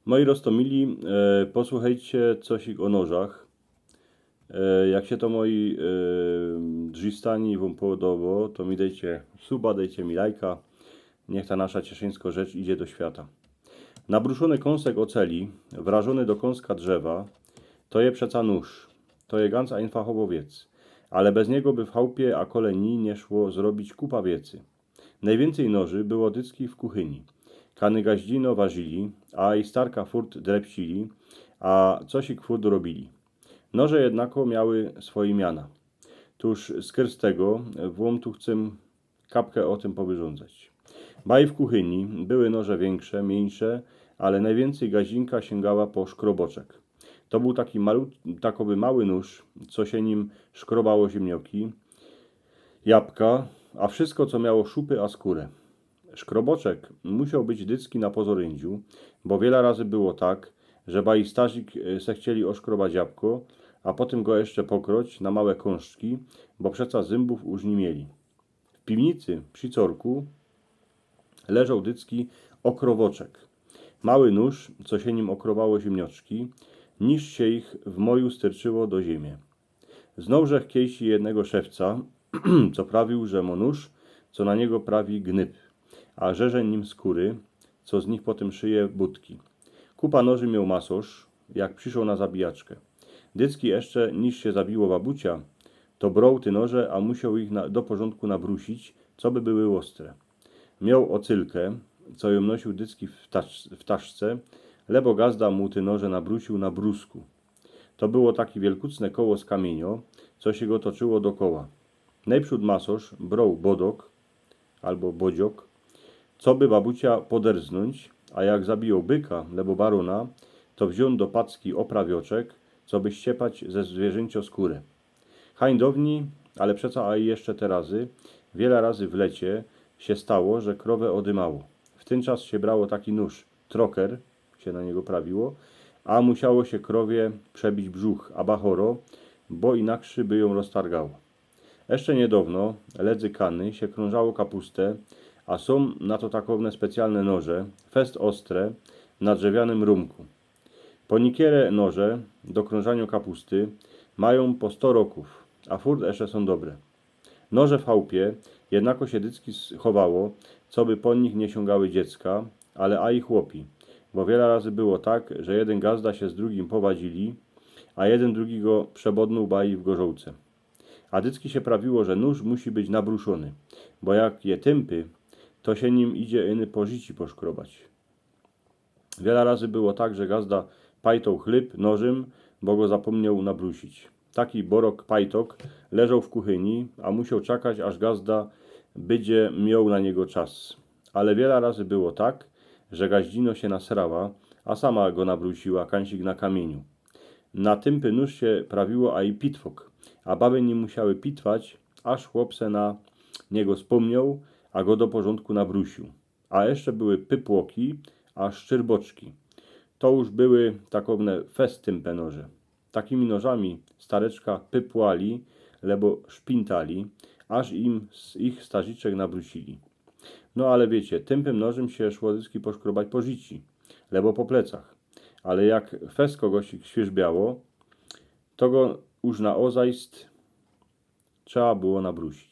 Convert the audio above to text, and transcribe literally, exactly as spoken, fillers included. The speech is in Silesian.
Moji roztōmili, e, posłuchejcie cosik ô nożach. E, jak sie to, moji, e, drzistani, wōm podobo, to mi dejcie suba, dejcie mi lajka. Niych ta nasza cieszyńsko rzecz idzie do świata. Nabruszōny kōnsek ôceli, wrażōny do kōnska drzewa, to je przeca nōż. To je ganc ajnfachowo wiec. Ale bez niego by w chałpie a kole nij niy szło zrobić kupa wiecy. Nojwiyncyj noży było dycki w kuchyni. Kany gaździno warzili, a i starka furt drepcili, a cosik furt robili. Noże jednako miały swoje miana. Tōż skyrz tego wōm tu chcę kapkã ô tym powyrządzać. Baj w kuchyni były noże wiynkrze, miyńsze, ale nojwiyncyj gaździnka siynga po szkroboczek. To bōł taki malu-, takowy mały nōż, co sie nim szkrobało ziymnioki, jabka, a wszystko, co miało szupy a skōrã. Szkroboczek musioł być dycki na pozoryndżu, bo wiela razy było tak, że baj i starzik, e, se chcieli ôszkrobać jabko, a potym go jeszcze pokroć na małe kōnszczki, bo przeca zymbōw uż niy mieli. W piwnicy przi corku leżoł dycki ôkrowoczek. Mały nōż, co sie nim ôkrobało ziymnioczki, niż sie ich w moju styrczyło do ziymie. Znōł żech kejsi jednego szewca, co prawiōł, że mo nōż, co na niego prawi gnyb, a rzeże nim skōry, co z nich potym szyje butki. Kupa noży mioł masosz, jak prziszoł na zabijaczkã. Dycki jeszcze, niż sie zabiło babucia, to broł te noże, a musioł ich na, do porzōndku nabrusić, coby były ôstre. Mioł ôcylkã, co jōm nosiōł dycki w tasz-, w taszce, lebo gazda mu te noże nabrusiōł na brusku. To było taki wielkucne koło z kamiyniŏ, co sie go toczyło dokoła. Nojprzōd masosz broł bodok, albo bodziok, coby babucia poderznōńć, a jak zabijoł byka, lebo barōna, to wziōn do packi ôprawioczek, coby ściepać ze zwierzynciŏ skōrã. Hańdowni, ale przeca a i jeszcze te razy, wiela razy w lecie sie stało, że krowã ôdymało. W tyn czas sie brało taki nōż, troker, sie na niego prawiło, a musiało sie krowie przebić brzuch, a bachoro, bo inakszy by jōm roztargało. Jeszcze niydŏwno, lëdzy kany, sie krōnżało kapustã, a sōm na to takowne specjalne noże, fest ôstre, na drzewianym rōmku. Ponikiere noże do krōnżaniŏ kapusty majōm po sto rokōw, a furt jeszcze sōm dobre. Noże w chałpie jednako sie dycki schowało, coby po nich niy siōngały dziecka, ale a i chłopi, bo wiela razy było tak, że jedyn gazda sie z drugim powadzili, a jedyn drugigo przebodnōł baj w gorzołce. A dycki sie prawiło, że nōż musi być nabruszōny, bo jak je tympy, to sie nim idzie iny po rzici poszkrobać. Wiela razy było tak, że gazda pajtoł chlyb nożym, bo go zapōmnioł nabrusić. Taki borok pajtok leżoł w kuchyni, a musioł czekać, aż gazda bydzie mioł na niego czas. Ale wiela razy było tak, że gaździno sie nasrała, a sama go nabrusiła kansik na kamiyniu. Na tympy nōż sie prawiło a i pitwok, a baby niy musiały pitwać, aż chłop se na niego spōmnioł, a go do porzōndku nabrusiōł. A jeszcze były pypłoki, a szczyrboczki. To już były takowne fest tympy noże. Takimi nożami stareczka pypłali, lebo szpintali, aż im s-, ich starziczek nabrusili. No ale wiycie, tympym nożym sie szło dycki poszkrobać po rzici, lebo po plecach. Ale jak fest kogoś sie świerzbiało, to go już na ôzajst trzeba było nabrusić.